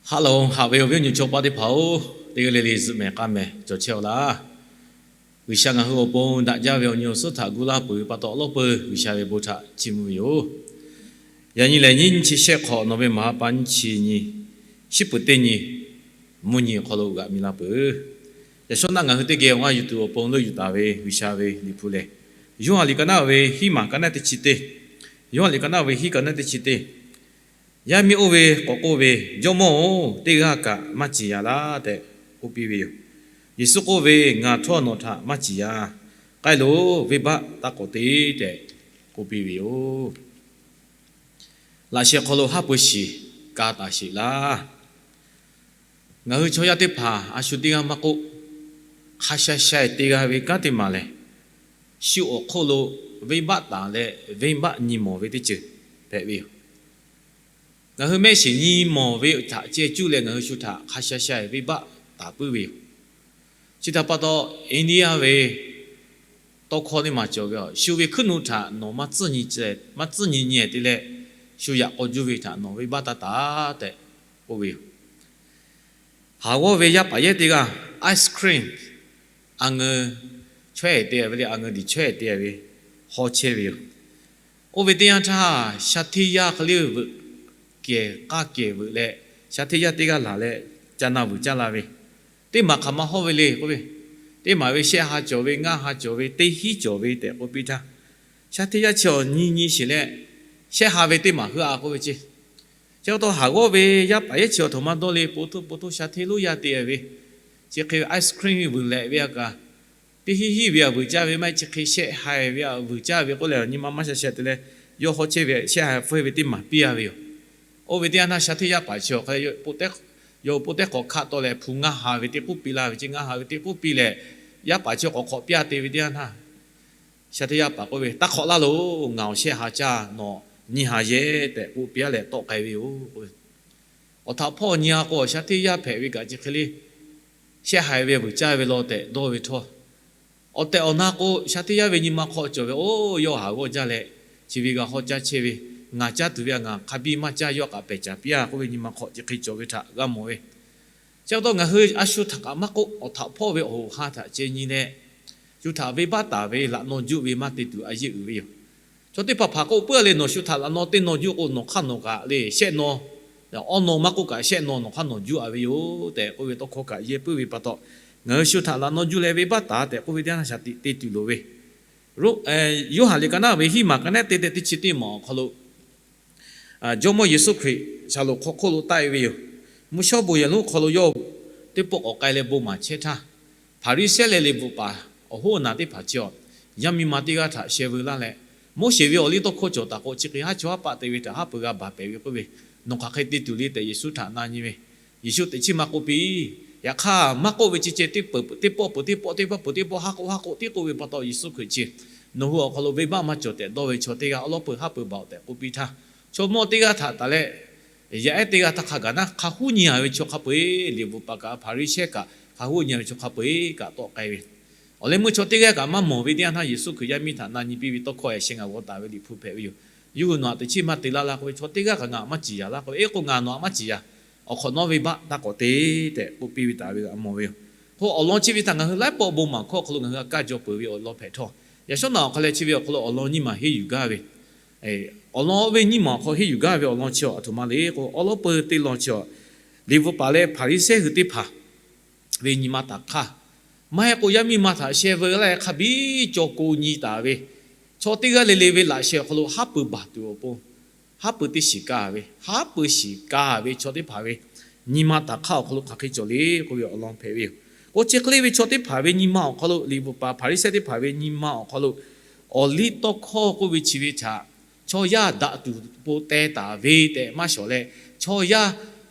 Haꞈ loˍ haꞈ ve awˬ viˉ awˬ nyi chaw paˆ teˇ hpaˍ-oˬ, teˇ g'aˇ le le zuhꞈ mehˍ k'a mehˍ cawˬ chehˇ-aw laˇ. G'uiˬsha ngaˬ hui awˬ pon daꞈ jaˇ ve awˬ nyi awˬ suhˉ htaꞈ gu laˇ peuˬ ve pa taw, awˬ lawˉ peuˬ G'uiˬsha ve bon htaꞈ chiˇ mvuh ve yoˬ. Yaꞈ nyi lehˬ, nyiˇ nyi chi shehˆ hk'awꞈ nawˬ ve maˍ ha pa nyiˇ chi nyi, shiˉ peuˍ teˇ nyi, mvuhˇ nyi awˬ hk'aw lo g'aꞈ mi la peuˬ. Yaꞈ shawˉ naˆ ngaˬ hui teˇ geh awˬ g'aˇ yuˬ tuˬ awˬ pon leuˆ yuˬ taˍ ve G'uiˬsha ve Liꞈ hpu lehˬ, Yoˇhanˬ liꞈ ka naˆ ve hiˉ maˬ ka naˆ teˇ chi teˇ, Yoˇhanˬ liꞈ ka naˆ ve hiˉ ka naˆ teˇ chi teˇ, Yaˇ miˇ oˇ ve k'awꞈ k'oˆ ve, Jawˇmawˇ-oˬ, teˇ g'aˇ kaꞈ maˇ ciˍ yanˍ laˇ tehꞈ k'oˆ piˇ ve yoˬ. Yeˍsuˆ k'oˆ ve, Ngaˬ htawˇ nawˬ htaꞈ maˇ ciˍ yanˍ. K'ai loˬ, venˇbaˆ taˇ k'awꞈ te tehꞈ k'oˆ piˇ ve yoˬ. Laꞈ sheh hk'aw lo haˉ pui shiˍ ka taˍ sheˍ laˇ. Ngaˬ hui chaw yaˇ teˇ hpaˍ a shu teˇ g'aˇ maˇ k'oˆ, hk'a sha sha-e te g'a ve kanˉ teˇ maˬ lehˬ, shu awˬ hk'oˆ lo venˇbaˆ taˍ leh venˇbaˆ nyi mawˬ ve teˇ ceuˬ hpehꞈ ve yoˬ. Ngaˬ hui mehˆ shiˍ nyi mawˬ ve htaꞈ ceh cuˇ leh ngaˬ hui shu htaꞈ hk'a sha sha-e venˇbaˆ taˍ puiˉ ve yoˬ. Chi htaꞈ pa taw, India ve tawˇ hkawˇ teˇ maˬ cawˬ ve, shu ve hkuiˉ nu htaꞈ nawˬ maˇ tcuhˉ nyi nyi-e te leh, shu yaꞈ k'aw juˇ ve htaꞈ nawˬ venˇbaˆ taˇ taˍ tehꞈ k'oˆ ve yoˬ. Haˍ g'awˇ ve yaˇ paˍ yehˇ teˇ g'aˇ ice cream a ngeu chawehˇ te ve le, a ngeu diˬ chawehˇ te ve haw chehˇ ve yoˬ. Oˇ ve teˇ yanˇ htaˇ, sha hteˇ yaˇ hk'e le veuꞈ kehˬ k'aˇ kehˬ veuꞈ leh, sha hteˇ yaˇ teˇ g'aˇ laˬ leh ca na vuiˬ caˇ la ve, teˇ maˬ hk'aˬ ma hawˇ ve le k'oˆ ve, teˇ maˬ ve shehˆ ha cawˬ ve, ngaˇ ha cawˬ ve, teˇ hinˉ cawˬ ve tehꞈ k'oˆ piˇ htaˇ, sha hteˇ yaˇ chi awˬ nyi nyi sheˍ leh, shehˆ ha ve teˇ maˬ heuˆ-a k'oˆ ve ce. Chi pa taw haˍ g'awˇ ve yaˇ paˍ yehˇ chi awˬ htoꞈ ma dawˇ le, po htoˇ po htoˇ sha hteˇ lonˉ yaˇ te ve, chi hk'e ve ice cream vuiˬ lehꞈ ve a kaꞈ, teˇ hinˉ hinˉ ve a vuiˬ caˇ ve maˇ heˆ, chi hk'e shehˆ ha ve a vuiˬ caˇ ve k'oˆ leh, nyi ma maˇ sha sha te leh, yawˇ haw chehˇ ve shehˆ ha feuˇ ve teˇ maˬ piˇ-a ve yoˬ. Oˇ ve teˇ yanˇ htaˇ, sha hteˇ yaˇ paˍ chi awˬ hk'e yawˇ po teˇ hk'awꞈ hkaˆ tawˆ leh hpu ngaˇ ha ve teˇ k'oˆ piˇ laˇ ve ce. Ngaˇ ha ve teˇ k'oˆ piˇ leh, yaˇ paˍ chi k'awꞈ hk'awꞈ piˇ-a te ve teˇ yanˇ htaˇ, sha hteˇ yaˇ paˍ k'oˆ ve, Taˇ hk'awꞈ laˇ loˬ, ngaˬ awˬ shehˆ ha caˇ, nawˬ nyi ha yehˇ tehꞈ k'oˆ piˇ-a leh tawˆ k'ai ve yoˬ. Awˬ htaꞈ hpawˇ nyi-a k'o, sha hteˇ yaˇ hpehꞈ ve kaꞈ chi hk'e le shehˆ ha ve vuiˬ caˇ ve law tehꞈ dawˇ ve htawˇ, awˬ tehˬ awˬ na k'o, sha hteˇ yaˇ ve nyi ma hk'aw cawˬ ve, Oˇ, yawˇ haˍ g'awˇ jaˇ leh, chi ve g'a hawˇ caˇ chehˇ ve, ngaˬ caˇ tuˬ ve a ngaˬ hk'a biˇ maˇ caˇ, yawˇ kaꞈ pehˬ caˍ piˇ-a k'oˆ ve nyi ma hk'aw chi hk'e cawˬ ve htaꞈ g'a mawˬ ve. Chi pa taw ngaˬ hui a shu htaꞈ kaꞈ maˇ k'oˆ, awˬ htaꞈ hpawˇ ve awˬ hoꞈ ha htaꞈ ceh nyi leh, shu htaꞈ venˇbaˆ taˍ ve laꞈ naw juˆ ve maˇ te tuˬ a yeˇ uiˍ ve yoˬ. Chaw teˇ hpaˍ hpaˍ k'oˆ puiˉ-a le, nawˬ shu htaꞈ laꞈ naw teˇ naw juˆ k'o, nawˬ hk'aˇ nawˬ kaꞈ le shehˆ naw, awˉ naw maˇ k'oˆ kaꞈ shehˆ naw nawˬ hk'aˇ nawˬ juˇ-a ve yoˬ tehꞈ k'oˆ ve tawˇ hkawˇ kaꞈ yehˇ puiˉ ve pa taw, ngaˬ hui shu htaꞈ laꞈ naw juˇ leh venˇbaˆ taˍ tehꞈ k'oˆ ve teˇ yanˇ shaˍ tiꞈ te tuˬ loˍ ve. Yoˇhanˬ liꞈ ka naˆ ve hiˉ maˬ ka naˆ te tehꞈ teˇ chi teˇ maˬ awˬ hk'aw lo, Jawˇmawˇ Yeˍsuˆ Hkriꞈ shaˍlonˍ hk'aw hk'oˆ lo taˆ-e ve yoˬ. Mvuhˇ shawˉ bon yehˬ lonˉ hk'aw lo yawˇ teˇ pawˆ k'awꞈ k'ai leh bon maˍ chehˇ htaˇ, Hpaˍriˍsehˇ leh liꞈ bvuhꞈ paˍ awˬ hoˉ awˬ naˬ teˇ hpaˍ chi awˬ, yaˇ miˇ ma teˇ g'aˇ htaꞈ sheh veu laˇ leh, Moˉseˍ ve awˬ liˇ tawˇ hkawˇ cawˬ taˍ k'o, chi hk'e haˉ chawˇ haˉ paˆ te ve htaꞈ haˉ pui g'a baˬ pehˍ ve k'oˆ ve, nawˬ hk'aˬ hk'e te tuˬ le tehꞈ Yeˍsuˆ htaꞈ na nyi ve. Yeˍsuˆ teꞈ chiˉ maˇ k'oˆ piˇ. Yaꞈ hk'aˇ, maˇ k'oˆ ve ce ceh teˇ peuˬ teˇ pawˆ peuˬ teˇ pawˆ teˇ pawˆ peuˬ teˇ pawˆ haˉ k'oˆ haˉ k'oˆ tiˉ k'oˆ ve pa taw, Yeˍsuˆ Hkriꞈ chi, Nawˬ hui awˬ hk'aw lo venˇbaˆ maˇ cawˬ tehꞈ dawˇ ve chaw teˇ g'aˇ awˉ lawˉ peuˬ haˉ pui baˬ-oˬ tehꞈ k'oˆ piˇ htaˇ, chaw mawˇ teˇ g'aˇ htaꞈ taˍ leh, yaˇ ehˉ teˇ g'aˇ htaˇ hk'a gaˬ naˉ hk'a huˉ nyi-a ve chaw hk'a peu-eˬ, liꞈ bvuhꞈ paˍ kaꞈ Hpaˍriˍsehˇ kaꞈ hk'a huˉ nyi-a ve chaw hk'a peu-eˬ kaꞈ tawˆ k'ai ve. Awˬ leh meuˇ chaw teˇ g'aˇ kaꞈ maˇ mawˬ ve teˇ yanˇ htaˇ, Yeˍsuˆ Hkriꞈ yaˇ miˇ htaꞈ na nyi piˇ ve tawˇ hkawˇ yaꞈ sheh ngaˬ g'aw taˍ ve Liꞈ hpu hpehꞈ ve yoˬ. Yawˇ hui nawˬ htaꞈ teꞈ chiˉ maˇ te laˇ laˇ k'oˆ ve, chaw teˇ g'aˇ kaꞈ ngaˬ maˇ ciˍ yanˍ laˇ k'oˆ ve, Eˇ k'o, ngaˬ nawˬ htaꞈ maˇ ciˍ yanˍ. Awˬ hk'awꞈ nawˉ venˇbaˆ taˇ k'awꞈ te tehꞈ k'oˆ piˇ ve taˍ ve g'a mawˬ ve yoˬ. K'o, awˬ lawn chi ve htaꞈ ngaˬ hui laiˉ pawˆ bon maˍ hkawˇ awˬ hk'aw lo ngaˬ hui g'a kaˇ jaw peuˬ ve awˬ lawn hpehꞈ htawˇ, yaꞈ shawˉ naꞈ awˬ hk'aw leh chi ve awˬ hk'aw lo awˬ lawn nyiˇ maˬ henˇ yuˬ gaˇ ve, awˬ lawn oˇ ve nyiˇ maˬ awˬ hk'aw henˇ yuˬ gaˇ ve awˬ lawn chi aˬ htoꞈ ma le k'o, awˉ lawˉ peuˬ teˇ lawn chi, liꞈ bvuhꞈ paˍ leh Hpaˍriˍsehˇ hui teˇ hpaˍ ve nyi ma taˍ hk'aˇ, maˇ heˆ k'o yaˇ miˇ ma htaꞈ sheh veu laˇ leh hk'a biˇ caw ko nyi taˍ ve, chaw teˇ g'aˇ le le ve laꞈ sheh awˬ hk'aw lo haˉ pui baˬ tuˬ awˬ pon, haˉ pui teˇ shiˍ ka ve, haˉ pui shiˍ ka ve chaw teˇ hpaˍ ve nyi ma taˍ hk'aˇ awˬ hk'aw lo hk'aˬ hk'e cawˬ le k'oˆ ve awˬ lawn hpehꞈ ve yoˬ. K'o, chi hk'e le ve chaw teˇ hpaˍ ve nyi ma awˬ hk'aw lo, liꞈ bvuhꞈ paˍ Hpaˍriˍsehˇ teˇ hpaˍ ve nyi ma awˬ hk'aw lo, awˬ liˇ tawˇ hkawˇ k'oˆ ve chi ve htaꞈ chaw yaˇ daꞈ tuˬ po teh taˍ ve tehꞈ maˇ shawˍ leh, chaw yaˇ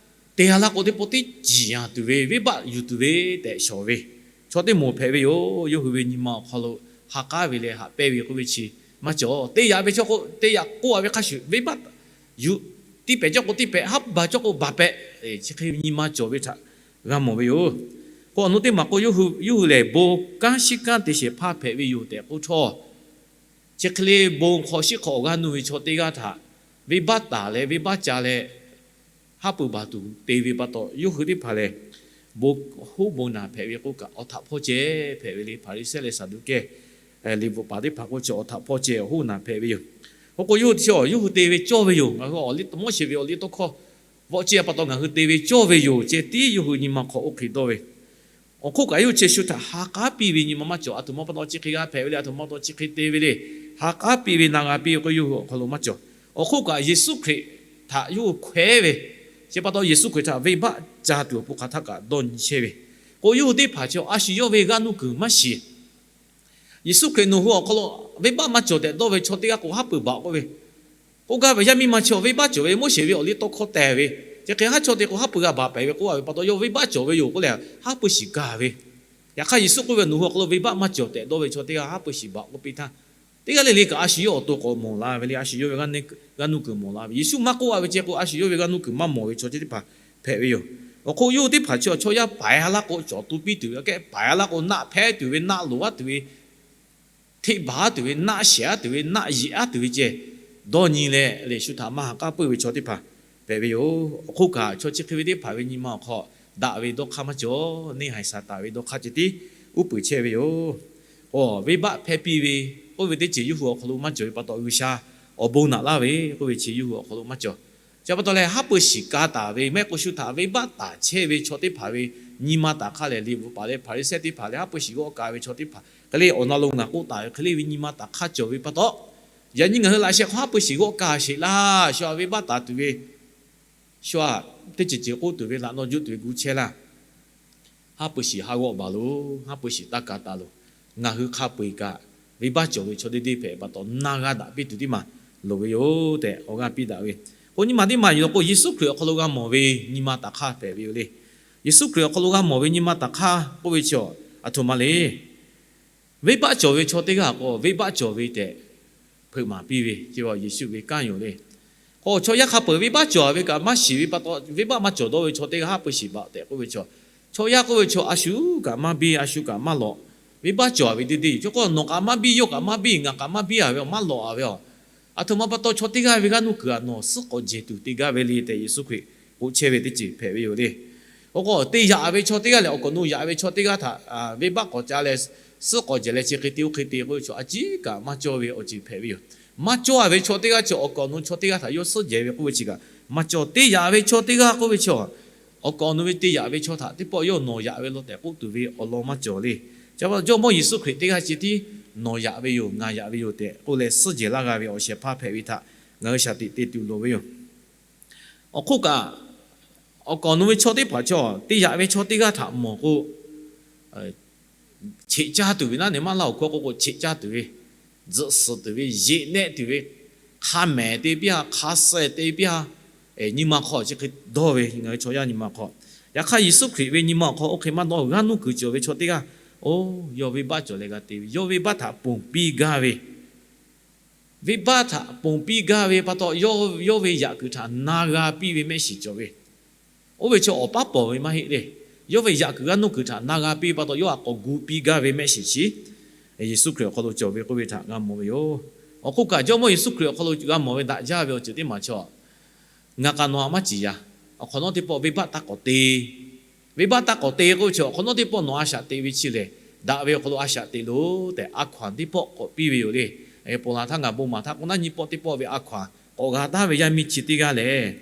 te g'a laˇ k'o teˇ pawˆ teˇ ciˍ yanˍ tuˬ ve, venˇbaˆ yuˬ tuˬ ve tehꞈ shawˍ ve chaw teˇ moˍ hpehꞈ ve yoˬ. Yawˇ hui ve nyi ma awˬ hk'aw lo ha k'aˉ ve leh haꞈ pehnˇ ve k'oˆ ve chi maˇ cawˬ. Teˇ yaꞈ ve chaw k'o, teˇ yaꞈ k'oˆ-a ve hk'a shuˍ, venˇbaˆ yuˬ, tiˇ pehˍ cawˇ k'o tiˇ pehˍ, haˉ baˬ cawˇ k'o baˬ pehˍ, chi hk'e ve nyi ma cawˬ ve htaꞈ g'a mawˬ ve yoˬ. K'o, awˬ nu teˇ maˬ k'o, yawˇ hui lehˬ bon kanˉ shiˉ kanˉ te shehˍ hpaˇ hpehꞈ ve yoˬ tehꞈ k'oˆ htawˇ, chi hk'e le bon hk'aw shiˉ hk'aw awˬ g'aˇ nuˇ ve chaw teˇ g'aˇ htaꞈ venˇbaˆ taˍ leh venˇbaˆ ca leh haˉ pui baˬ tuˬ te ve pa taw, yawˇ hui teˇ hpaˍ lehˬ, bon hoˉ bon naˬ hpehꞈ ve k'oˆ kaꞈ, awˬ htaꞈ hpawˇ ceh hpehꞈ ve le. Hpaˍriˍsehˇ leh Saˍduˆkehˇ liꞈ bvuhꞈ paˍ teˇ hpaˍ k'oˆ chi awˬ htaꞈ hpawˇ ceh hoˉ naˬ hpehꞈ ve yoˬ. Awˬ k'o yawˇ hui chi, yawˇ hui te ve cawˇ ve yoˬ. Ngaˬ hui awˬ liˇ Moˉseˍ ve awˬ liˇ tawˇ hkawˇ vawˆ ce pa taw ngaˬ hui te ve cawˇ ve yoˬ ceh tiˉ yawˇ hui nyi ma hk'aw oˇ hk'e dawˇ ve. Awˬ hk'oˆ kaꞈ yawˇ hui chi shu htaꞈ ha k'aˉ piˇ ve nyi ma maˇ cawˬ. Aˬ htoꞈ ma pa taw chi hk'e g'a hpehꞈ ve le, aˬ htoꞈ ma pa taw chi hk'e te ve le, ha k'aˉ piˇ ve na g'a piˇ ve k'o, yawˇ hui awˬ hk'aw lo maˇ cawˬ. Awˬ hk'oˆ kaꞈ Yeˍsuˆ Hkriꞈ htaꞈ yawˇ hui hkawehˉ ve, chi pa taw Yeˍsuˆ Hkriꞈ htaꞈ venˇbaˆ ca tuˬ awˬ pon hk'aˬ htaˆ kaꞈ dawˇ nyi chehˇ ve. K'o yawˇ hui teˇ hpaˍ chi a shu yawˇ ve g'aˇ nuˇ kuiˬ maˇ shiˍ. Yeˍsuˆ Hkriꞈ nawˬ hui awˬ hk'aw lo venˇbaˆ maˇ cawˬ tehꞈ dawˇ ve chaw teˇ g'aˇ k'o, haˉ pui baˬ k'oˆ ve, k'oˆ gaˇ ve yaˇ miˇ ma chi venˇbaˆ cawˬ ve, Moˉseˍ ve awˬ liˇ tawˇ hkawˇ teh ve, chi hk'e haˉ chaw te k'o haˉ pui g'a baˬ pehˍ ve k'oˆ a ve pa taw, yawˇ venˇbaˆ cawˬ ve yoˬ k'oˆ leh, haˉ pui shiˍ gaˬ ve. Yaꞈ hk'aˇ Yeˍsuˆ k'oˆ ve, nawˬ hui awˬ hk'aw lo venˇbaˆ maˇ cawˬ tehꞈ dawˇ ve chaw teˇ g'aˇ haˉ pui shiˍ baˬ k'oˆ piˇ htaˇ, teˇ g'aˇ le le kaꞈ a shu yawˇ awˬ to k'awꞈ mawˬ la ve le, a shu yawˇ ve g'aˇ nuˇ kuiˬ mawˬ la ve. Yeˍsuˆ maˇ k'oˆ a ve ceh k'o, a shu yawˇ ve g'aˇ nuˇ kuiˬ maˇ mawˬ ve chaw chi teˇ hpaˍ hpehꞈ ve yoˬ. Awˬ hk'oˆ yawˇ hui teˇ hpaˍ chi chaw yaˇ paiˍ a laˇ k'o, cawˬ tu piˇ tuˬ ve, aꞈ kehˉ paiˍ a laˇ k'o, naˆ hpehˇ tuˬ ve, naˆ loˍ a tuˬ ve, hteˆ baˬ a tuˬ ve, naˆ shehˍ a tuˬ ve, naˆ yeꞈ a tuˬ ve ceh dawˇ nyi leh, lehˬ shu htaꞈ maˇ ha k'aˉ puiˉ ve chaw teˇ hpaˍ hpehꞈ ve yoˬ. Awˬ hk'oˆ kaꞈ chaw chi hk'e ve teˇ hpaˍ ve nyi ma awˬ hk'aw daꞈ ve dawˇ hk'aˇ maˇ cawˬ. Neˇ haiˬ Saˍtanˍ ve dawˇ hk'aˇ ceh tiˉ uˉ peunˍ chehˇ ve yoˬ. K'o, venˇbaˆ hpehˇ piˇ ve k'oˆ ve teˇ ceuˬ yawˇ hui awˬ hk'aw lo maˇ cawˬ ve pa taw, G'uiˬsha awˬ bon naꞈ laˇ ve k'oˆ ve chi yawˇ hui awˬ hk'aw lo maˇ cawˬ. Chi pa taw leh, haˉ pui shiˍ ka taˍ ve, maˇ heˆ k'o shu htaꞈ venˇbaˆ taˍ chehˇ ve chaw teˇ hpaˍ ve nyi ma taˍ hk'aˇ lehˬ, liꞈ bvuhꞈ paˍ leh Hpaˍriˍsehˇ teˇ hpaˍ leh haˉ pui shiˍ g'awˆ ka ve chaw teˇ hpaˍ hk'e le, awˬ na lo ngaˬ k'oˆ taˍ ve hk'e le ve nyi ma taˍ hk'aˇ cawˬ ve pa taw, yaꞈ nyi ngaˬ hui laꞈ sheh hk'aw haˉ pui shiˍ g'awˆ ka sheˍ laˇ. Shu htaꞈ venˇbaˆ taˍ tuˬ ve, shu htaꞈ teˇ ceuˬ ceuˬ k'oˆ tuˬ ve, laꞈ naw juˆ tuˬ ve gu chehˇ laˇ. Haˉ pui shiˍ ha g'awˆ baˬ loˬ, haˉ pui shiˍ taˇ ka taˍ loˬ. Ngaˬ hui hk'a peu-eˬ kaꞈ, venˇbaˆ cawˬ ve chaw deˇ deˇ hpehꞈ pa taw, na g'a daꞈ piˇ tuˬ tiˉ maˬ loˍ ve yoˬ tehꞈ awˬ g'aˇ piˇ daꞈ ve. K'o, nyi ma teˇ maˬ yuˬ law k'o, Yeˍsuˆ Hkriꞈ awˬ hk'aw lo g'a mawˬ ve nyi ma taˍ hk'aˇ hpehꞈ ve yoˬ le. Yeˍsuˆ Hkriꞈ awˬ hk'aw lo g'a mawˬ ve nyi ma taˍ hk'aˇ k'oˆ ve chi, aˬ htoꞈ ma le. Venˇbaˆ cawˬ ve chaw teˇ g'aˇ k'o, venˇbaˆ cawˬ ve tehꞈ hpeuꞈ maˍ piˇ ve, chi Yeˍsuˆ ve kanˉ yoˬ le. K'o, chaw yaˇ hk'a peu-eˬ venˇbaˆ cawˬ ve kaꞈ maˇ shiˍ ve pa taw, venˇbaˆ maˇ cawˬ dawˇ ve chaw teˇ g'aˇ haˉ pui shiˍ baˬ tehꞈ k'oˆ ve chaw, chaw yaˇ k'oˆ ve chaw a shu kaꞈ maˇ biˇ, a shu kaꞈ maˇ lawꞈ. Venˇbaˆ cawˬ ve deˇ deˇ yoˬ. Chaw k'o, nawˬ kaꞈ maˇ biˇ, yawˇ kaꞈ maˇ biˇ, ngaˬ kaꞈ maˇ biˇ a ve, maˇ lawꞈ a ve a. Aˬ htoꞈ ma pa taw, chaw teˇ g'aˇ ve g'aˇ nuˇ kuiˬ a nawˬ suhˉ k'awꞈ jehˬ tuˬ te gaˇ ve le tehꞈ Yeˍsuˆ Hkriꞈ k'oˆ chehˇ ve teˇ ceuˬ hpehꞈ ve yoˬ le. K'o, te yaꞈ ve chaw teˇ g'aˇ lehˬ, awˬ kaˍ awˬ nu yaꞈ ve chaw teˇ g'aˇ htaꞈ venˇbaˆ k'awꞈ ca leh, suhˉ k'awꞈ jehˬ leh chi hk'e te oˇ hk'e te k'oˆ ve chaw a ciˉ kaꞈ maˇ cawˇ ve awˬ ceuˬ hpehꞈ ve yoˬ. Maˇ cawˇ a ve chaw teˇ g'aˇ chi awˬ kaˍ awˬ nu chaw teˇ g'aˇ htaꞈ yawˇ suhˉ jehˬ ve k'oˆ ve chi kaꞈ maˇ cawˇ. Te yaꞈ ve chaw teˇ g'aˇ k'oˆ ve chi, awˬ kaˍ awˬ nu ve te yaꞈ ve chaw htaꞈ teˇ pawˆ yawˇ nawˬ yaꞈ ve law tehꞈ k'oˆ tuˬ ve awˬ lawn maˇ cawˬ le. Chi pa taw Jawˇmawˇ Yeˍsuˆ Hkriꞈ teˇ g'aˇ ceh tiˉ nawˬ yaꞈ ve yoˬ, ngaˬ yaꞈ ve yoˬ tehꞈ k'oˆ leh suhˉ jehˬ laˇ g'a ve awˬ shehˍ hpaˇ hpehꞈ ve htaꞈ ngaˬ hui shaˍ tiꞈ te tuˬ loˍ ve yoˬ. Awˬ hk'oˆ kaꞈ, awˬ kaˍ awˬ nu ve chaw teˇ hpaˍ chaw te yaꞈ ve chaw teˇ g'aˇ htaꞈ mawˬ k'o, cheꞈ caˇ tuˬ ve naˉ ne maˇ laˇ awˬ hkawˇ k'oˆ k'o, cheꞈ caˇ tuˬ ve, tzuhꞈ suhˍ tuˬ ve, yeꞈ nehˆ tuˬ ve, hk'a mehˍ te piˇ a, hk'a suh te piˇ a, nyi ma hk'aw chi hk'e dawˇ ve, ngaˬ hui chaw yaˇ nyi ma hk'aw. Yaꞈ hk'aˇ, Yeˍsuˆ Hkriꞈ ve nyi ma awˬ hk'aw oˇ hk'e maˇ dawˇ. G'aˇ nuˇ kuiˬ cawˬ ve chaw teˇ g'aˇ, oˇ, yawˇ venˇbaˆ cawˬ leh g'a te ve, yawˇ venˇbaˆ htaꞈ ponˬ piˇ gaˇ ve, venˇbaˆ htaꞈ ponˬ piˇ gaˇ ve pa taw, yawˇ ve yaꞈ kuiˬ htaꞈ na g'a piˇ ve mehˆ shiˍ cawˬ ve. Oˇ ve chi awˬ paˉ pawˬ ve maˇ heˆ le. Yawˇ ve yaꞈ kuiˬ g'aˇ nuˇ kuiˬ htaꞈ na g'a piˇ ve pa taw, yawˇ htaꞈ k'awꞈ gu piˇ gaˇ ve mehˆ shiˍ chi Yeˍsuˆ Hkriꞈ awˬ hk'aw lo cawˬ ve k'oˆ ve htaꞈ g'a mawˬ ve yoˬ. Awˬ hk'oˆ kaꞈ, Jawˇmawˇ Yeˍsuˆ Hkriꞈ awˬ hk'aw lo g'a mawˬ ve daꞈ jaˇ ve awˬ ceuˬ teˇ maˬ chi, ngaˬ kaꞈ nawˬ htaꞈ maˇ ciˍ yaꞈ. Awˬ hk'awꞈ nawˉ teˇ pawˆ venˇbaˆ taˇ k'awꞈ te. Venˇbaˆ taˇ k'awꞈ te k'oˆ ve chi, awˬ hk'awꞈ nawˉ teˇ pawˆ nawˬ a shaꞈ teꞈ ve chi lehˬ, daꞈ ve awˬ hk'aw lo a shaꞈ teꞈ loˬ tehꞈ, a hkaw-anˬ teˇ pawˆ k'awꞈ piˇ ve yoˬ le. Ponˬ laˬ htaˇ ngaˬ bon maˍ htaˇ k'o, naˉ nyi pawˆ teˇ pawˆ ve a hkaw-anˬ k'awꞈ g'a taˍ ve yaˇ miˇ chi teˇ g'aˇ lehˬ,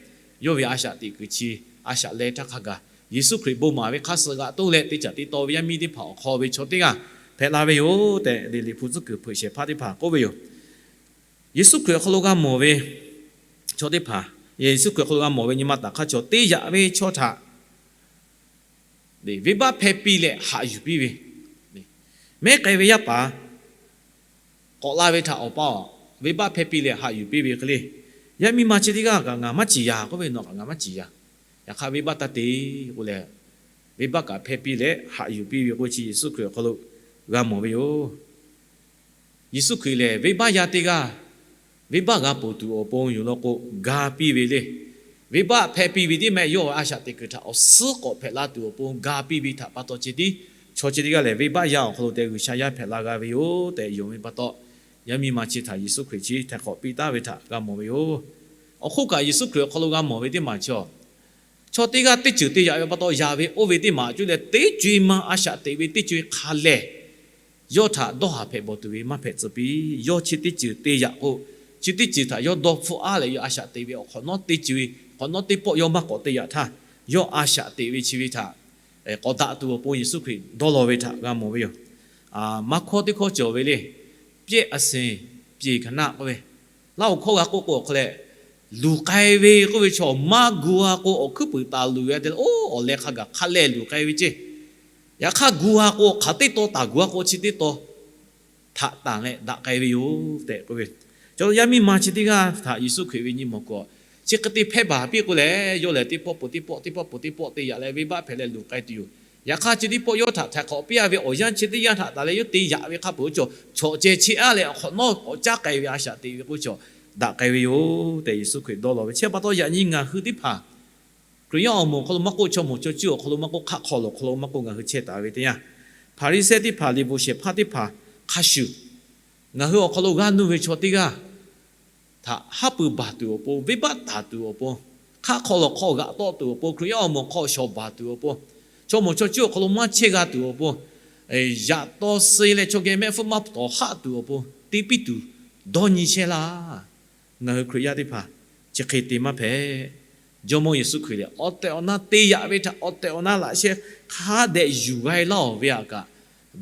yawˇ ve a shaꞈ teꞈ kuiˬ chi a shaꞈ leh htaˇ hk'a gaˬ, Yeˍsuˆ Hkriꞈ bon maˍ ve hk'aˇ suh g'aꞈ toˇ leh te caˍ te taw ve yaˇ miˇ teˇ hpaˍ awˬ hk'aw ve chaw teˇ g'aˇ hpehꞈ la ve yoˬ tehꞈ, Liꞈ hpu tcuhˉ kuiˬ hpeuꞈ shehˍ hpaˇ teˇ hpaˍ k'oˆ ve yoˬ. Yeˍsuˆ Hkriꞈ awˬ hk'aw lo g'a mawˬ ve chaw teˇ hpaˍ, Yeˍsuˆ Hkriꞈ awˬ hk'aw lo g'a mawˬ ve nyi ma taˍ hk'aˇ chaw, te yaꞈ ve chaw htaꞈ venˇbaˆ hpehˇ piˇ leh haꞈ yuˬ piˇ ve, mehˉ k'ai ve yaˇ paˍ k'awꞈ la ve htaꞈ awˬ pa-oˬ, venˇbaˆ hpehˇ piˇ leh haꞈ yuˬ piˇ ve hk'e le. Yaˇ miˇ ma chi teˇ g'aˇ kaꞈ ngaˬ maˇ ciˍ yaꞈ k'oˆ ve, nawˬ kaꞈ ngaˬ maˇ ciˍ yaꞈ. Yaꞈ hk'aˇ, venˇbaˆ taˇ te k'oˆ leh, venˇbaˆ kaꞈ hpehˇ piˇ leh haꞈ yuˬ piˇ ve k'oˆ chi Yeˍsuˆ Hkriꞈ awˬ hk'aw lo g'a mawˬ ve yoˬ. Yeˍsuˆ Hkriꞈ lehˬ, venˇbaˆ yaˇ teˇ g'aˇ, venˇbaˆ g'a ponˬ tuˬ awˬ pon yoˬ law k'o, ga piˇ ve le. Venˇbaˆ hpehˇ piˇ ve tiˉ mehˆ, yawˇ a shaꞈ teꞈ kuiˬ htaꞈ awˬ suhˉ k'awꞈ hpehꞈ la tuˬ awˬ pon ga piˇ ve htaꞈ pa taw ceh tiˉ, chaw chi teˇ g'aˇ lehˬ, venˇbaˆ yaˇ awˬ hk'aw lo tehꞈ G'uiˬsha yaˇ hpehꞈ la g'a ve yoˬ tehꞈ yonˍ ve pa taw, yaˇ miˇ ma chi htaꞈ Yeˍsuˆ Hkriꞈ chi htaiˍ hk'awꞈ piˇ taˍ ve htaꞈ g'a mawˬ ve yoˬ. Awˬ hk'oˆ kaꞈ, Yeˍsuˆ Hkriꞈ awˬ hk'aw lo g'a mawˬ ve teˇ maˬ chaw, Chaw teˇ g'aˇ teˇ ceuˬ te yaꞈ ve pa taw, yaꞈ ve oˇ ve teˇ maˬ cuˇ leh teˇ co-e ma a shaꞈ teꞈ ve teˇ co-e hk'a lehˬ, yawˇ htaꞈ dawˇ haˍ hpehꞈ bawˬ tuˬ ve maˇ hpehꞈ tcuh piˇ. Yawˇ chi teˇ ceuˬ te yaꞈ k'o, chi teˇ ceuˬ htaꞈ yawˇ dawˇ hpfuhˆ aˉ leh yawˇ a shaꞈ teꞈ ve awˬ hk'awꞈ nawˉ teˇ co-e, hk'awꞈ nawˉ teˇ pawˆ yawˇ maˇ k'awꞈ te yaꞈ htaˇ, yawˇ a shaꞈ teꞈ ve chi ve htaꞈ k'awꞈ daꞈ tuˬ awˬ pon Yeˍsuˆ Hkriꞈ dawˇ law ve htaꞈ g'a mawˬ ve yoˬ. Maˇ hkawˇ teˇ hkawˇ cawˬ ve le, ပျက်အစင် ပြင်ခဏ k'oˆ ve, Laˇ huˍ hkawˇ g'a k'oˆ k'o awˬ hk'aw leh, luˬ k'ai ve k'oˆ ve chaw maˇ gu-a k'o awˬ hkuiˉ puiˍ taˍ luˬ ve te leh, oˇ awˬ leh hk'a gaˬ hk'a leh luˬ k'ai ve ceˇ. Yaꞈ hk'aˇ gu-a k'o hk'aˬ teˇ taw taˍ gu-a k'o chi teˇ taw htaꞈ tanˬ leh daꞈ k'ai ve yoˬ tehꞈ k'oˆ ve. Chaw yaˇ miˇ ma chi teˇ g'aˇ htaꞈ Yeˍsuˆ Hkriꞈ ve nyi mawˬ k'o, chi hk'e te hpehˇ baˬ piˇ k'o leh, yawˇ lehˬ teˇ pawˆ peuˬ teˇ pawˆ, teˇ pawˆ peuˬ teˇ pawˆ te yaꞈ leh venˇbaˆ hpehꞈ leh luˬ k'ai tuˬ yoˬ. Yaꞈ hk'aˇ chi teˇ pawˆ yawˇ htaꞈ htaiˍ hk'awꞈ piˇ-a ve awˬ yanˇ chi teˇ yanˇ htaꞈ tanˬ leh yawˇ te yaꞈ ve hk'a peuˬ k'o chaw, chawꞈ ceh cheˇ aˉ leh awˬ hk'awꞈ nawˉ k'awꞈ caˉ k'ai ve a shaꞈ teꞈ ve k'oˆ chaw, daꞈ k'ai ve yoˬ tehꞈ Yeˍsuˆ Hkriꞈ dawˇ law ve. Chi pa taw yaꞈ nyi ngaˬ hui teˇ hpaˍ Hkriꞈ yaˇ awˬ moˍ awˬ hk'aw lo maˇ k'oˆ, chaw moˍ chaw cuˇ awˬ hk'aw lo maˇ k'oˆ, hk'aˆ hk'aw lawˬ awˬ hk'aw lo maˇ k'oˆ, ngaˬ hui chehˇ taˍ ve teˇ yanˇ, Hpaˍriˍsehˇ teˇ hpaˍ, liꞈ bvuhꞈ shehˍ hpaˇ teˇ hpaˍ hk'a shuˍ, ngaˬ hui awˬ hk'aw lo g'aˇ nuˇ ve chaw teˇ g'aˇ htaꞈ haˉ pui baˬ tuˬ awˬ pon, venˇbaˆ taˍ tuˬ awˬ pon, hk'aˆ hk'aw lawˬ hk'aw g'aꞈ tawˆ tuˬ awˬ pon, Hkriꞈ yaˇ awˬ moˍ hk'aw shawˍ baˬ tuˬ awˬ pon, chaw moˍ chaw cuˇ awˬ hk'aw lo maˇ chehˇ g'a tuˬ awˬ pon, yaꞈ taw suh leh chaw geh mehˆ hpfuhˇ maˇ tawˍ haˆ tuˬ awˬ pon te piˇ tuˬ dawˇ nyi chehˇ laˇ. Ngaˬ hui Hkriꞈ yaˇ teˇ hpaˍ chi hk'e te maˇ hpehꞈ. Jawˇmawˇ Yeˍsuˆ Hkriꞈ lehˬ, awˬ tehˬ awˬ na te yaꞈ ve htaꞈ awˬ tehˬ awˬ na laꞈ sheh hk'a dehꞈ yuˬ g'a-e laˇ-oˬ ve aꞈ kaꞈ,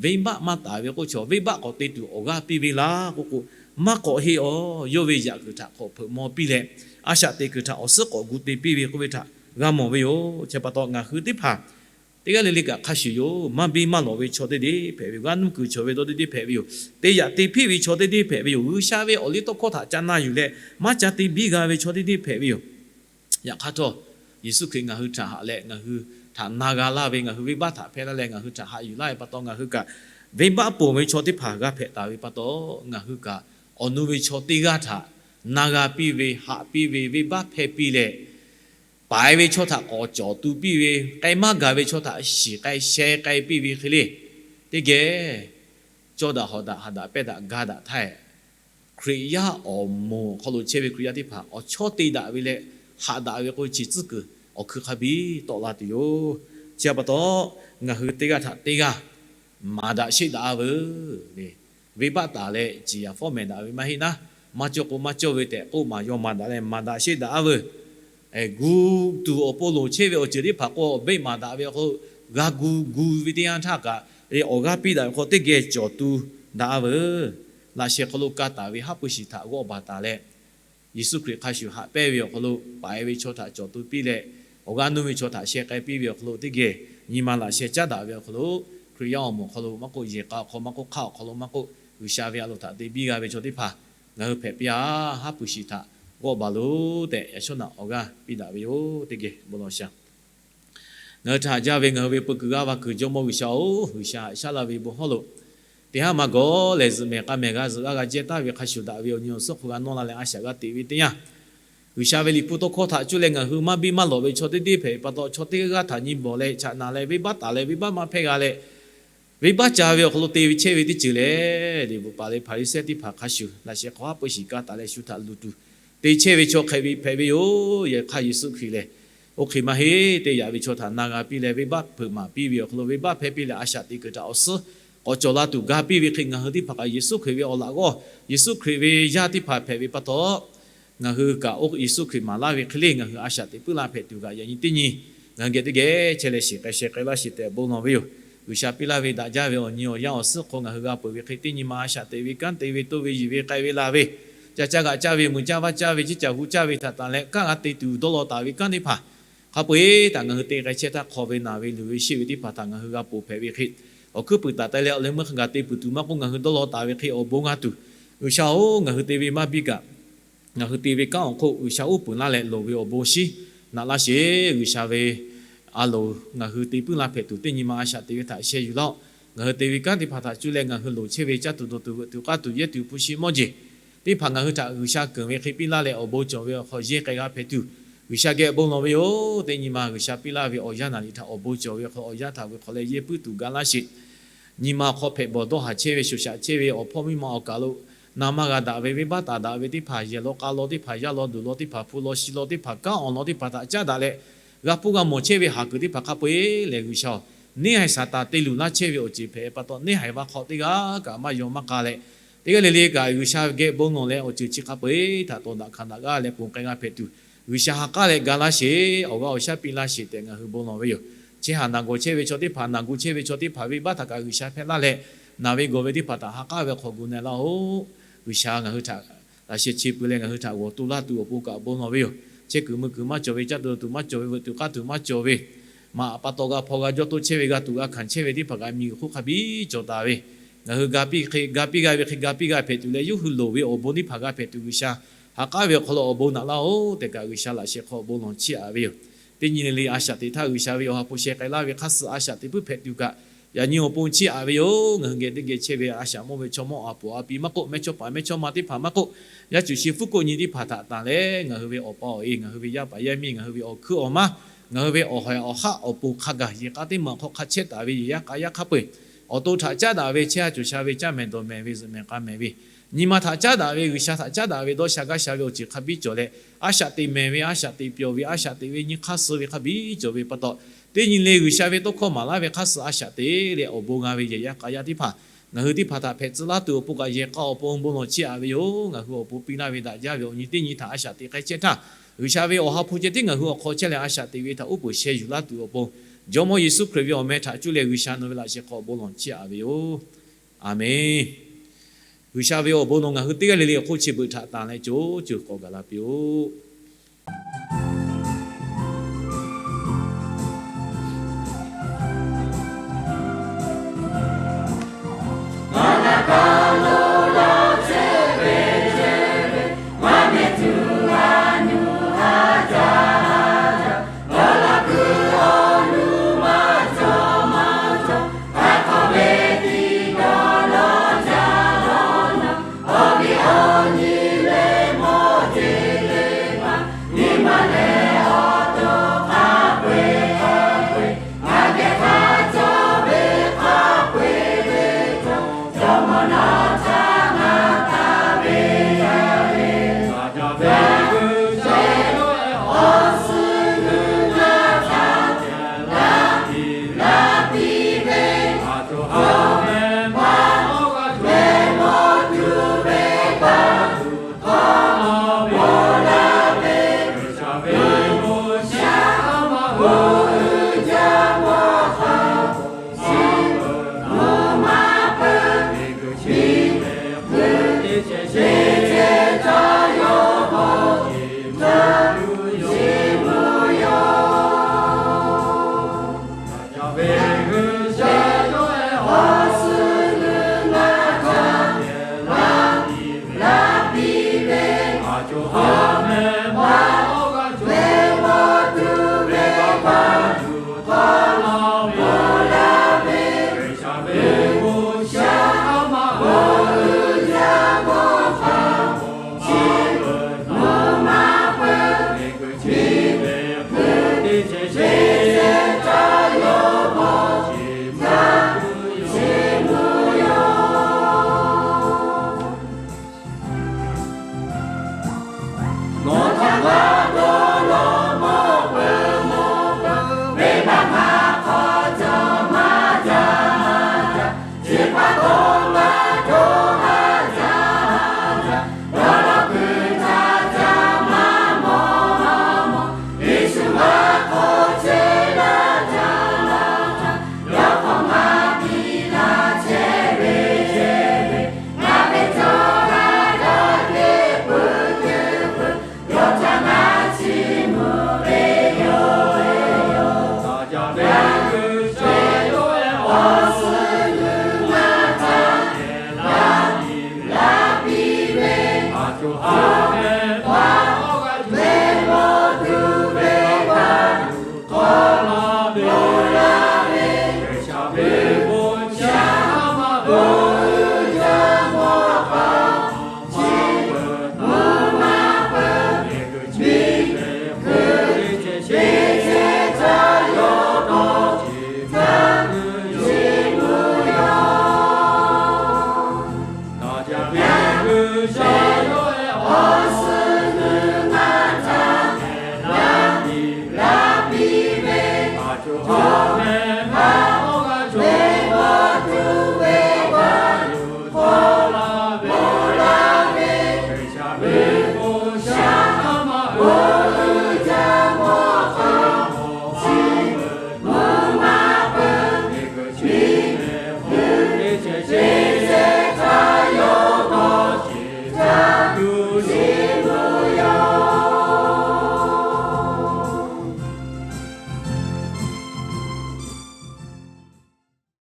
venˇbaˆ maˇ taˍ ve k'oˆ chaw, venˇbaˆ k'awꞈ te tuˬ awˬ g'aˇ piˇ ve laˇ k'oˆ k'o, maˇ k'awꞈ heˆ-oˬ. Yawˇ ve yaꞈ kuiˬ htaꞈ k'awꞈ hpeuꞈ maw piˇ leh, a shaꞈ teꞈ kuiˬ htaꞈ awˬ suhˉ k'awꞈ gu te piˇ ve k'oˆ ve htaꞈ g'a mawˬ ve yoˬ. Chi pa taw ngaˬ hui teˇ hpaˍ teˇ g'aˇ le le kaꞈ hk'a shuˍ yoˬ. Maˇ biˇ maˇ lawꞈ ve chaw teˇ deˇ hpehꞈ ve yoˬ. G'aˇ nuˇ kuiˬ cawˬ ve dawˇ teˇ deˇ hpehꞈ ve yoˬ. Te yaꞈ te hpiˆ ve chaw teˇ deˇ hpehꞈ ve yoˬ. G'uiˬsha ve awˬliˇtawˇhkawˇ htaꞈ ca na yuˬ leh maˇ ca te biˇ g'a ve chaw teˇ deˇ hpehꞈ ve yoˬ. Yaꞈ hk'aˇ htawˇ, Yeˍsuˆ Hkriꞈ ngaˬ hui htaꞈ haꞈ leh ngaˬ hui htaꞈ na g'a laˇ ve, ngaˬ hui venˇbaˆ htaꞈ hpehˇ laˇ leh ngaˬ hui htaꞈ haꞈ yuˬ laˇ ve pa taw, ngaˬ hui kaꞈ venˇbaˆ ponˬ ve chaw teˇ hpaˍ g'a hpehꞈ taˍ ve pa taw, ngaˬ hui kaꞈ awˬ nu ve chaw teˇ g'aˇ htaꞈ na g'a piˇ ve, haꞈ piˇ ve, venˇbaˆ hpehˇ piˇ leh, paiˍ ve chaw htaꞈ k'awꞈ cawˬ tu piˇ ve, k'ai maˇ gaˬ ve chaw htaꞈ shiˍ k'ai sheh k'ai piˇ ve hk'e le, teˇ geh cawˇ daꞈ hawˍ daꞈ haꞈ daꞈ pehˇ daꞈ ga daꞈ htaˇ, Hkriꞈ yaˇ awˬ moˍ awˬ hk'aw lo chehˇ ve Hkriꞈ yaˇ teˇ hpaˍ awˬ chawˇ te daꞈ ve leh haꞈ daꞈ ve k'o, chi tcuhˉ kuiˬ awˬ hkui hk'a biˇ tawˆ la tuˬ yoˬ. Chi pa taw, ngaˬ hui teˇ g'aˇ htaꞈ teˇ g'aˇ maˍ daꞈ sheˆ daꞈ-a veuˬ. Venˇbaˆ taˍ leh ciˍ yaˍ fawˉ mehˍ daꞈ ve maˇ heˆ naˉ, maˇ cawˇ k'o maˇ cawˇ ve tehꞈ k'oˆ maˍ, yawˇ maˍ daꞈ leh maˍ daꞈ sheˆ daꞈ-a veuˬ. Gu tuˬ awˬ pon loˍ chehˇ ve awˬ ceuˬ teˇ hpaˍ k'o, venˇ maˍ daꞈ ve awˬ hk'aw lo g'a gu gu ve teˇ yanˇ htaˇ kaꞈ, awˬ g'aˇ piˇ daꞈ ve hk'aw teˇ geh cawˬ tu daꞈ-a veuˬ. Laꞈ sheh hk'aw lo ka taˍ ve haˉ pui shiˍ htaꞈ g'awˆ baˬ taˍ leh, Yeˍsuˆ Hkriꞈ hk'a shuˍ haꞈ pehnˇ ve awˬ hk'aw lo paiˍ ve chaw htaꞈ cawˬ tu piˇ leh, awˬ g'aˇ nuˇ ve chaw htaꞈ sheh k'ai piˇ ve awˬ hk'aw lo teˇ geh nyi ma laꞈ sheh caˉ daꞈ ve awˬ hk'aw lo, Hkriꞈ yaˇ awˬ moˍ awˬ hk'aw lo maˇ k'oˆ, yehˬ k'a awˬ hk'aw maˇ k'oˆ, hk'aˆ awˬ hk'aw lo maˇ k'oˆ, G'uiˬsha ve a loˍ htaꞈ te biˇ g'a ve chaw teˇ hpaˍ ngaˬ hui hpehꞈ piˇ-a. Haˉ pui shiˍ htaꞈ g'awˆ baˬ loˬ tehꞈ, yaꞈ shawˉ naꞈ awˬ g'aˇ piˇ daꞈ ve yoˬ. Teˇ geh bon lawˬ shaˍ. Ngaˬ hui htaꞈ haꞈ jaˇ ve ngaˬ hui ve peu kuiˬ g'aˇ va kuiˬ Jawˇmawˇ G'uiˬsha-oˬ, G'uiˬsha haꞈ shaˉ laˇ ve bon hawˉ lo, teˇ haˉ maˇ gawˬ lehˬ, zuhꞈ mehˍ k'a mehˍ g'a zuhꞈ g'aˇ g'a jehˇ taˍ ve hk'a shuˍ daꞈ ve awˬ nyi awˬ suhˉ hk'aw g'a nawˇ la leh a shaꞈ g'a teꞈ ve teˇ yanˇ, G'uiˬsha ve liꞈ hpu tawˇ hkawˇ htaꞈ cuˇ leh ngaˬ hui maˇ biˇ maˇ lawꞈ ve chaw teˇ deˇ hpehꞈ ve pa taw, chaw teˇ g'aˇ htaꞈ nyi bawˬ leh chaꞈ naˍ leh venˇbaˆ taˍ leh venˇbaˆ maˇ hpehˇ g'a leh, venˇbaˆ ca ve awˬ hk'aw lo te ve chehˇ ve teˇ ceuˬ lehˬ, liꞈ bvuhꞈ paˍ leh Hpaˍriˍsehˇ teˇ hpaˍ hk'a shuˍ laꞈ sheh hk'aw haˉ pui shiˍ ka taˍ leh shu htaꞈ luˬ tuˬ te chehˇ ve chaw hk'e ve hpehꞈ ve yoˬ. Yaꞈ hk'aˇ Yeˍsuˆ Hkriꞈ lehˬ, oˇ hk'e maˇ heˆ. Teˇ yaꞈ ve chaw htaꞈ na g'a piˇ leh venˇbaˆ hpeuꞈ maˍ piˇ ve awˬ hk'aw lo, venˇbaˆ hpehˇ piˇ leh a shaꞈ teꞈ kuiˬ htaꞈ awˬ suhˉ k'awꞈ cawˬ la tuˬ ga piˇ ve hk'e, ngaˬ hui teˇ hpaˍ kaꞈ Yeˍsuˆ Hkriꞈ ve awˬ laꞈ g'awˇ, Yeˍsuˆ Hkriꞈ ve yaˇ teˇ hpaˍ hpehꞈ ve pa taw, ngaˬ hui kaꞈ oˇ Yeˍsuˆ Hkriꞈ maˍ laˇ ve hk'e le ngaˬ hui a shaꞈ teꞈ puiˉ la hpehꞈ tuˬ kaꞈ yaꞈ nyi teˇ nyi ngaˬ hui geh teˇ geh chehˇ leh shiˍ k'ai sheh k'ai laˇ sheˍ tehꞈ bon lawˬ ve yoˬ. G'uiˬsha piˇ laˇ ve daꞈ jaˇ ve awˬ nyi awˬ yanˇ awˬ suhˉ hk'aw ngaˬ hui g'a peuˬ ve hk'e, teˇ nyi ma a shaꞈ teꞈ ve kanˉ te ve toˇ ve yiˬ ve k'ai ve laˬ ve, ca caˇ g'aꞈ caˇ ve, mui caˇ vaˇ caˇ ve, ciˇ caˬ hu caˇ ve htaꞈ tanˬ leh kanˉ g'a te tuˬ dawˇ law taˍ ve kanˉ teˇ hpaˍ hk'a peu-eˬ htaꞈ ngaˬ hui te k'ai chehˇ htaˇ, hk'aw ve naˬ ve luˬ ve sheˆ ve teˇ hpaˍ htaꞈ ngaˬ hui g'a ponˬ hpehꞈ ve hk'e, awˬ hkuiˉ puiˍ taˍ taiˍ leh awˬ leh meuˇ hk'a gaˬ te puiˬ tuˬ maˇ k'oˆ, ngaˬ hui dawˇ law taˍ ve hk'e awˬ bon g'a tuˬ, G'uiˬsha-oˬ, ngaˬ hui te ve maˇ biˇ kaꞈ, ngaˬ hui te ve kanˉ awˬ hk'oˆ G'uiˬsha uˉ peunˍ laˇ leh loˍ ve awˬ bon shinˉ naꞈ laˇ sheˍ. G'uiˬsha ve a loˍ ngaˬ hui te puiˉ la hpehꞈ tuˬ, teˇ nyi ma a shaꞈ teꞈ ve htaꞈ sheh yuˬ laˇ-oˆ. Ngaˬ hui te ve kanˉ teˇ hpaˍ htaꞈ cuˇ leh ngaˬ hui loˍ chehˇ ve caˇ tuˬ dawˬ tuˬ veuꞈ tuˬ k'aˇ tuˬ yehˇ tuˬ hpu shi mawˇ jeˬ teˇ hpaˍ ngaˬ hui htaꞈ G'uiˬsha keunˍ ve hk'e piˇ laˇ leh awˬ bon cawˬ ve awˬ hk'aw yehˇ k'ai g'a hpehꞈ tuˬ, G'uiˬsha geh bon lawˬ ve yoˬ. Teˇ nyi ma G'uiˬsha piˇ laˇ ve awˬ yanˇ naˍ riˍ htaꞈ awˬ bon cawˬ ve awˬ hk'aw awˬ yanˇ htaꞈ ve hk'aw leh yehˇ puiˉ tuˬ ga laˇ sheˍ. Nyi ma awˬ hk'aw hpehꞈ bawˬ dawˇ haˍ chehˇ ve shoˍ shaꞈ chehˇ ve awˬ hpawˇ miˇ ma awˬ kaˬ lo na maˇ g'a daꞈ ve, venˇbaˆ taˍ daꞈ ve teˇ hpaˍ, yehˬ law k'a law teˇ hpaˍ, yaˇ law duˬ law teˇ hpaˍ, hpu law shi law teˇ hpaˍ, kanˉ awˬ lawn teˇ hpaˍ htaꞈ caˉ daꞈ leh, g'a hpuˇ g'a mawˬ chehˇ ve haˍ kuiˬ teˇ hpaˍ hk'a peu-eˬ lehˬ, G'uiˬsha-oˬ, neˇ haiˬ Saˍtanˍ te luˬ laˇ chehˇ ve awˬ ceuˬ hpehꞈ pa taw, neˇ haiˬ va hk'aw teˇ g'aˇ kaꞈ maˇ yaw maˇ k'a leh, teˇ g'aˇ le le kaꞈ G'uiˬsha geh bon lawˬ leh awˬ ceuˬ chi hk'a peu-eˬ htaꞈ tawˍ daꞈ hkanˍ daꞈ g'aˇ leh ponˬ k'ai g'a hpehꞈ tuˬ, G'uiˬsha ha k'aˉ leh ga laˇ sheˍ. Awˬ g'aˇ awˬ shaˉ piˇ laˇ sheˍ tehꞈ ngaˬ hui bon lawˬ ve yoˬ. Chehˇ haˍ naˬ gawˬ chehˇ ve chaw teˇ hpaˍ, naˬ gu chehˇ ve chaw teˇ hpaˍ venˇbaˆ htaꞈ kaꞈ G'uiˬsha hpehˇ laˇ leh, naˬ ve gawˬ ve teˇ hpaˍ htaꞈ ha k'aˉ ve hk'aw gu na laˇ-oˆ. G'uiˬsha ngaˬ hui htaꞈ laꞈ sheh chi pui leh ngaˬ hui htaꞈ g'awˬ to laˇ tuˬ awˬ pon kaꞈ bon lawˬ ve yoˬ. Chehˇ kuiˬ mui kuiˬ maˇ cawˬ ve, caˇ tuˬ tuˬ maˇ cawˬ ve, veuꞈ tuˬ k'aˇ tuˬ maˇ cawˬ ve, maꞈ pa taw g'a hpaw g'a jawˇ toˇ chehˇ ve, g'a tuꞈ g'a hkanˍ chehˇ ve teˇ hpaˍ kaꞈ miˬguiˬ hk'oˆ hk'a biˇ cawˬ taˍ ve, ngaˬ hui ga piˇ hk'e ga piˇ g'a ve hk'e ga piˇ g'a hpehꞈ tuˬ leh, yawˇ hui loˍ ve awˬ bon teˇ hpaˍ g'a hpehꞈ tuˬ, G'uiˬsha ha k'aˉ ve awˬ hk'aw lo awˬ bon naꞈ laˇ-oˆ tehꞈ kaꞈ G'uiˬsha laꞈ sheh hk'aw bon lawˬ chiˇ aꞈ ve yoˬ. Teˇ nyi le le a shaꞈ teꞈ htaˇ G'uiˬsha ve awˬ ha hpu sheh k'ai laˇ ve hk'aˇ suh a shaꞈ teꞈ puiˉ hpehꞈ tuˬ kaꞈ, yaꞈ nyi awˬ pon chiˇ aꞈ ve yoˬ. Ngaˬ hui geh teˇ geh chehˇ ve a shaꞈ mawˇ ve chaw mawˇ a poˍ a pi maˇ k'oˆ, mehˇchawˇpaˍ mehˇchawˇma teˇ hpaˍ maˇ k'oˆ, yaˇ cuˬ shi fuˉ koˆ nyi teˇ hpaˍ htaꞈ tanˬ leh, ngaˬ hui ve awˬ pa awˬ e, ngaˬ hui ve yaˇ paˍ yaˇ miˇ, ngaˬ hui ve awˬ hkuiˉ awˬ maˇ, ngaˬ hui ve awˬ haiˬ awˬ haˆ awˬ pon hk'a gaˬ yehˬ k'a teˇ maˬ hk'aw hk'a chehˇ taˍ ve yehˬ yaˇ k'a yaˇ hk'a peu-eˬ, awˬ to htaꞈ caˉ daꞈ ve chehˇ ha cawˬ sha ve caˇ mehˍ dawˬ mehˍ ve zuhꞈ mehˍ k'a mehˍ ve, nyi ma htaꞈ caˉ daꞈ ve G'uiˬsha htaꞈ caˉ daꞈ ve dawˇ sha gaˇ sha ve awˬ ceuˬ hk'a biˇ cawˬ leh, a shaꞈ teꞈ mehˍ ve, a shaꞈ teꞈ pyawˬ ve, a shaꞈ teꞈ ve nyi hk'aˇ suh ve hk'a biˇ cawˬ ve pa taw, teˇ nyi le G'uiˬsha ve tawˇ hkawˇ maˍ laˇ ve hk'aˇ suh a shaꞈ teꞈ leh awˬ bon g'a ve yehˬ yaˇ k'a yaˇ teˇ hpaˍ, ngaˬ hui teˇ hpaˍ htaꞈ hpehꞈ tcuh laˇ tuˬ awˬ pon kaꞈ yehˬ k'a awˬ pon bon lawˬ chiˇ aꞈ ve yoˬ. Ngaˬ hui awˬ pon piˇ laˇ ve daꞈ jaˇ ve awˬ nyi teˇ nyi htaꞈ a shaꞈ teꞈ k'ai chehˇ htaˇ, G'uiˬsha ve awˬ ha hpu ceh tiˉ ngaˬ hui awˬ hk'aw chehˇ leh a shaꞈ teꞈ ve htaꞈ uˉ peunˍ sheh yuˬ laˇ tuˬ awˬ pon, Jawˇmawˇ Yeˍsuˆ Hkriꞈ ve awˬ meh htaꞈ cuˇ leh G'uiˬsha nawˬ ve laꞈ sheh hk'aw bon lawˬ chiˇ aꞈ ve yoˬ. A menˬ. G'uiˬsha ve awˬ bon nawˬ ngaˬ hui teˇ g'aˇ le le awˬ hk'oˆ chi beuꞈ htaꞈ tanˬ leh co ceuˬ k'awꞈ gaˬ la piˇ-oˆ.